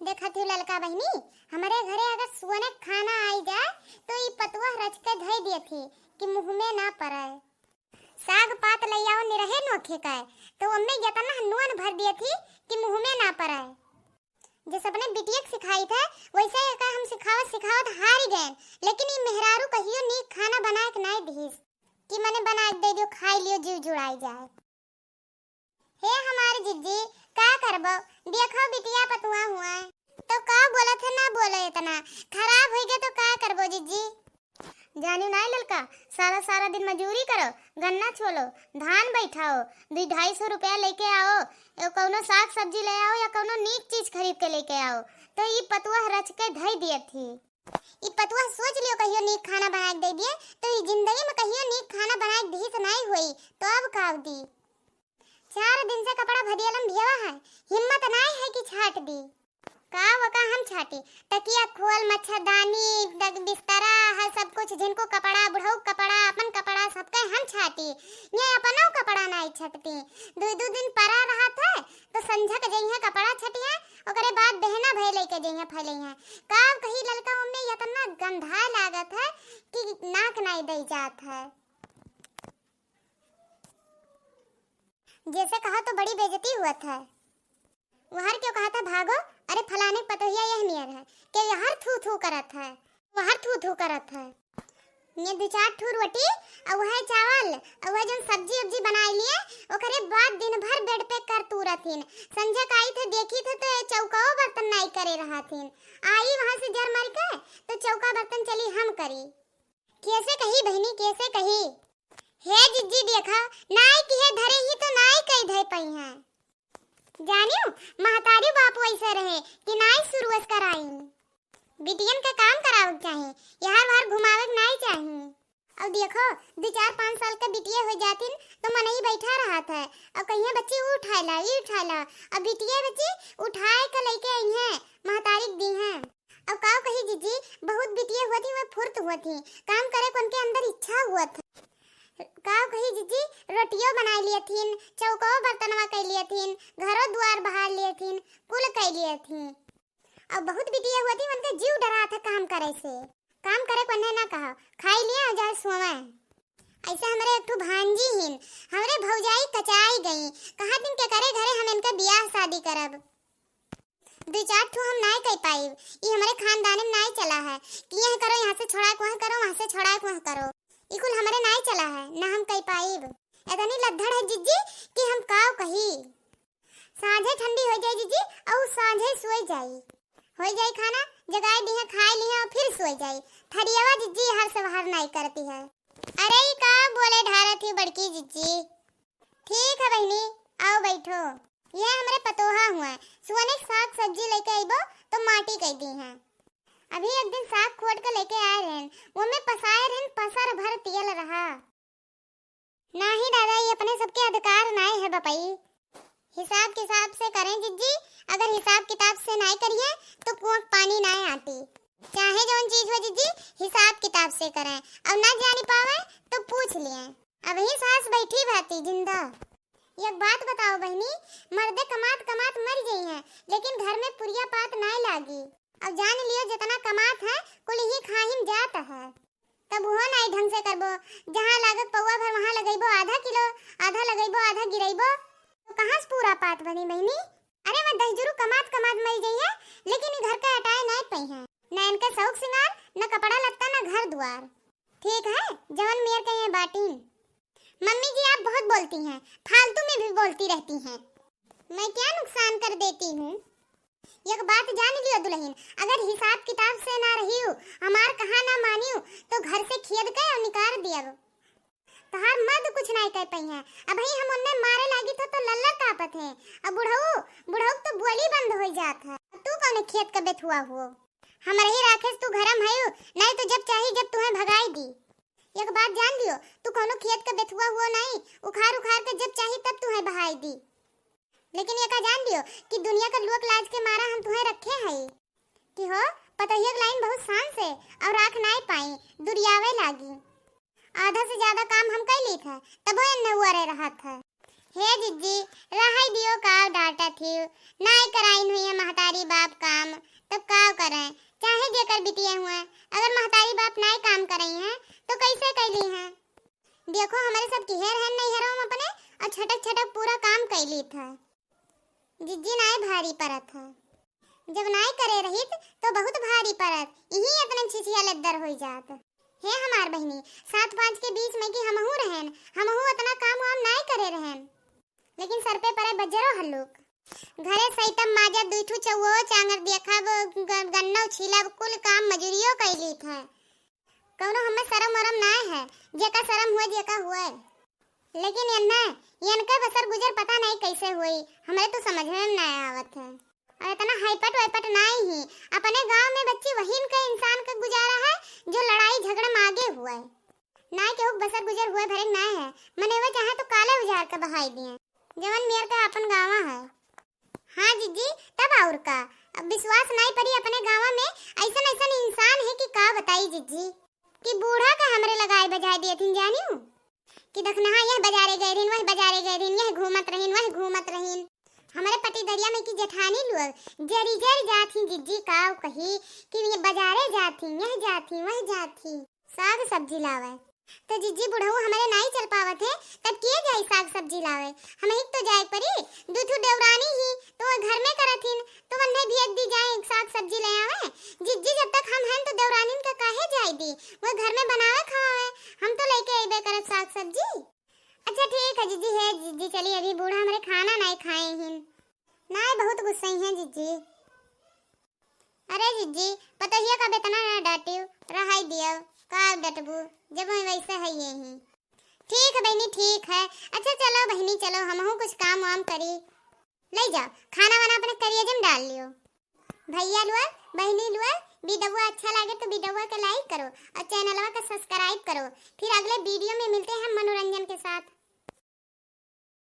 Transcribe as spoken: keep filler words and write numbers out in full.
देखत ही ललका बहिनी, हमरे घरे अगर सुअने खाना आई जाए, तो ई पतुआ रच के धई दियत ही कि मुँह में ना पड़े। साग पात लइ आओ, निरहे नोखे का, तो ओम्मे यतना नून भर दियत ही कि मुँह में ना पड़े। जैसे अपने बिटिया के सिखाई थे, वैसे एका हम सिखावत सिखावत हारि गएन, लेकिन ई मेहरारू कहियो नीक खाना बनाए के नाई दिहिस कि मने बनाए के दे दियो, खाई लियो, जीव जुड़ाई जाए। हे हमार जिज्जी, का करबो, देखो बिटिया पतुआ हुआ है, तो का बोलत है, ना बोलो इतना, खराब होई गए तो का करबो जिज्जी? जानी नाई ललका, सारा सारा दिन मजूरी करो, गन्ना छोलो, धान बैठाओ, दुई ढाई सौ रुपया लेके आओ, ए, कौनो साग सब्जी ले आओ या कौनो नीक चीज खरीद के लेके आओ, तो ई पतुआ रच के धई दियत ही। ई पतुआ सोच लियो कहियो नीक खाना बना के दे दिए, तो ई जिंदगी में कहियो नीक खाना बना के दिहिस नाई होई, तो अब का दी? चार दिन से कपड़ा भदियलम भियवा है, हिम्मत नाई है कि छाट दी। का वका हम छाटी? तकिया खोल, मच्छरदानी, दग-, बिस्तरा है, सब कुछ, जिनको कपड़ा, बुढ़ऊ कपड़ा, अपन कपड़ा, सबके हम छाटी। ये अपनो कपड़ा नाई छटती। दू दू दिन परा रहत है, तो संझक जइहे कपड़ा छटिहे, ओकरे बाद बहना भय लेके जइहे फैलइहे। का कही ललका, ओमे इतना गंधा लागत है कि नाक नाई दई जात है। जैसे कहा तो बड़ी बेइज्जती हुआ था। वहर क्यों कहा था भागो, अरे फलाने पतोहिया यह नियर है, के यहर थू थू करत है, वहर थू थू करत है। ये दो चार ठू रोटी, और वह चावल, और वह जौन सब्जी उब्जी बनाई लिए, ओकरे बाद दिन भर बेड पे कर तू रहथिन। संझक आई थे, देखी थे तो ये चौकाओ बर्तन नाई करे रहथिन। आई वहाँ से जर मर के, तो चौका बर्तन चली हम करी। कैसे कही बहिनी, कैसे कही? हे जिज्जी देखा, नाई किहे धरे ही तो नाई कई धे पई हैं। जानियो, महतारी बाप वैसे रहे कि नाई शुरुआत कराइन। बिटियन के काम करावे के चाही, यहाँ वहाँ घुमावे के नाई चाही। अब देखो, दो चार पाँच साल के बिटिये हो जातिन तो मनई बैठा रहत है, अब कहिए बच्ची ऊ उठाए ला, ई उठाए ला, अब बिटिये बच्ची उठाए के लेके आई हैं, महतारी के दी हैं। अब काव कही जिज्जी, बहुत बिटिये हुआ थी, वह फुर्त हुआ थी, काम करे को उनके अंदर इच्छा हुआ था। काव कही जिज्जी, रोटियो बनाई लिए थीन, चौको बर्तनवा कई लिए थीन, घरो दुआर बहार लिए थीन, कुल कई लिए थीन। अब बहुत बिटिये हुआ थी, उनके जीव डरा था काम करे से। काम करे को उन्हें ना कहा, खाई लिए और जाए सोवे। ऐसे हमरे एक ठो भांजी हिन, हमरे भौजाई कचाई गई, कहा दिन के करे घरे हम इनके बियाह शादी करब। दो चार ठो हम नाय कह पाइब, ई हमरे खानदान में नाय चला है कि यह करो, यहाँ से छोड़ा के वहाँ करो, वहाँ से छोड़ा के वहाँ करो, ई कुल हमरे नाय चला है, ना हम कह पाइब। इतनी लद्दड़ है जिज्जी कि हम काव कही। साँझे ठंडी हो जाए जिज्जी, और साँझे सोए जाई, हो जाई खाना, जगाए दिहे, खाए लिहे और फिर सोए जाई। थरियावा जिज्जी हर से बाहर नाय करती है। अरे ई का बोले ढारत ही बड़की जिज्जी। ठीक है बहिनी, आओ बैठो। ये हमरे पतोहा हुआ, सुअने के साग सब्जी लेके अइबो तो माटी कह दी हैं। अभी एक दिन साग खोट के लेके आए रहन, वो में पसाए रहन, पसर भर तियल रहा। नाही दादा, ये अपने सबके अधिकार नाय है बपई। हिसाब किताब से करें जिज्जी, अगर हिसाब किताब से नाय करिए तो कुआं के पानी नाय आती। चाहे जौन चीज हो जिज्जी, हिसाब किताब से करें, और ना जानी पावे तो पूछ लिए। अबही सास बैठी बाती जिंदा। एक बात बताओ बहिनी, मर्दे कमात कमात मर गई हैं, लेकिन घर में पुरिया पात नाय लागी। अब जान लियो, जितना कमात है, कुल ही खाहिम जात है। तब वो नाय ढंग से करबो, जहाँ लागत पौवा भर वहाँ लगैबो आधा किलो, आधा लगैबो, आधा गिरैबो, तो कहाँ से पूरा पात बनी बहिनी? अरे वह दहिजरू कमात कमात मर गई है, लेकिन ई घर का अटाए नाय पई है, न इनका शौक सिंगार, न कपड़ा लत्ता, न घर दुआर। ठीक है, जवन मेर कहे बाटीन। मम्मी जी, आप बहुत बोलती हैं, फालतू में भी बोलती रहती हैं। मैं क्या नुकसान कर देती हूँ? एक बात जान लियो दुल्हन, अगर हिसाब किताब से ना रहियो, हमार कहा ना मानियो, तो घर से खेद के और निकाल दियब। तहार मर्द कुछ नाय कह पई हैं। अबही हम उन्ने मारे लागी तो, तो लल्लर कापत हैं। अब बुढ़ऊ, बुढ़ऊ तो बोली बंद हो जात है। तू कौने खेत का बेथुआ हुओ? हमरे ही राखेस तू घरम हयू, नाय तो जब चाही जब तुहें भगाई दी। एक बात जान लियो, तू कौनो खेत का बेथुआ हुओ नाय, उखाड़ उखाड़ के जब चाही तब तुहें बहाई दी। लेकिन एका जान लियो कि दुनिया का लोक लाज के मारा हम तुहें रखे हई कि हो, पतोहिया के लाइन बहुत शान से और राख नाय पाई, दुरियावे लागी। आधा से ज्यादा काम हम कई लीत है, तबो एन्ने उअरे रहत है। हे जिज्जी, रहई दियो, का डांटत हियो, नाय कराइन हुई है महतारी बाप काम, किए हुए। अगर महतारी बाप नाय काम करई हैं, तो कैसे कैली हैं? देखो, हमरे सब किहे रहन नैहरों में अपने, और छटक छटक पूरा काम कैली था। जिज्जी नाय भारी परत है। जब नाय करे रहित, तो बहुत भारी परत। इही इतने छिछिया लद्दर होई जात। हे हमार बहिनी, सात पाँच के बीच में कि हमहू रहन, हमहू इतना काम वाम नाय करे रहन। लेकिन सर पे परे बज्जरो हल्लुक। घरे सैतब माजब, दुई ठू चौवो चांगर देखब, ग-, गन्नो छीलब, कुल काम मजूरियो कैली थे। कौनो हमें शरम वरम नाय है, जेका शरम हुए, जेका हुए। लेकिन यन्ने, यनके बसर गुजर पता नहीं कैसे हुई, हमरे तो समझ में नाय आवत है। और इतना हाइपट वाइपट नाय ही, अपने गांव में बच्ची वहीन के इंसान का गुजारा है, जो लड़ाई झगड़ा में आगे हुए। नाय केहू के बसर गुजर हुए भरे नाय है, मने वो चाहे तो काले उजाड़ के बहाई दिए, जवन मेर का अपन गावा है। हाँ जिज्जी, तब और का, अब विश्वास नाय पड़ी अपने गावा में, ऐसन ऐसन इंसान है कि का बताई जिज्जी, कि बूढ़ा का हमरे लगाए बजाए दिए थिन जानियो, कि दखनहा यह बजारे गए रहिन, वह बजारे गए रहिन, यह घूमत रहिन, वह घूमत रहिन। हमरे पटीदरिया में की जेठानी लोग जरी जरी जात ही जिज्जी, का कही कि ये बजारे जात ही, यह जात ही, वह जात ही, साग सब्जी लावे। तो जिज्जी बुढ़ऊ हमरे नाई चल पावत है, तब किए जाई साग सब्जी लावे? हम ही तो जाए पड़ी, दू ठू देवरानी ही तो वो घर में करत हिन, तो वन्ने भी एक दी जाए साग सब्जी ले आवे। जिज्जी जब तक हम हैं तो देवरानिन का काहे जाए दी, वो घर में बनावे खावे, हम तो लेके अइबे करब साग सब्जी। अच्छा ठीक है जिज्जी, है जिज्जी चली, अभी बूढ़ा हमरे खाना नाई खाए हिन। नाई बहुत गुस्सई हैं जिज्जी। अरे जिज्जी, पतोहिया का बेतना ना डांटियो, रहाई दियो, का डटबू, जब हम वैसे है ये ही। ठीक है बहिनी, ठीक है। अच्छा चलो बहिनी, चलो हमहू कुछ काम वाम करी। ले जाओ, खाना वाना अपने करियजे में डाल लियो। भैया लोग, बहिनी लोग, वीडियोवा अच्छा लागे तो वीडियोवा के like करो और चैनलवा का subscribe करो। फिर अगले वीडियो में मिलते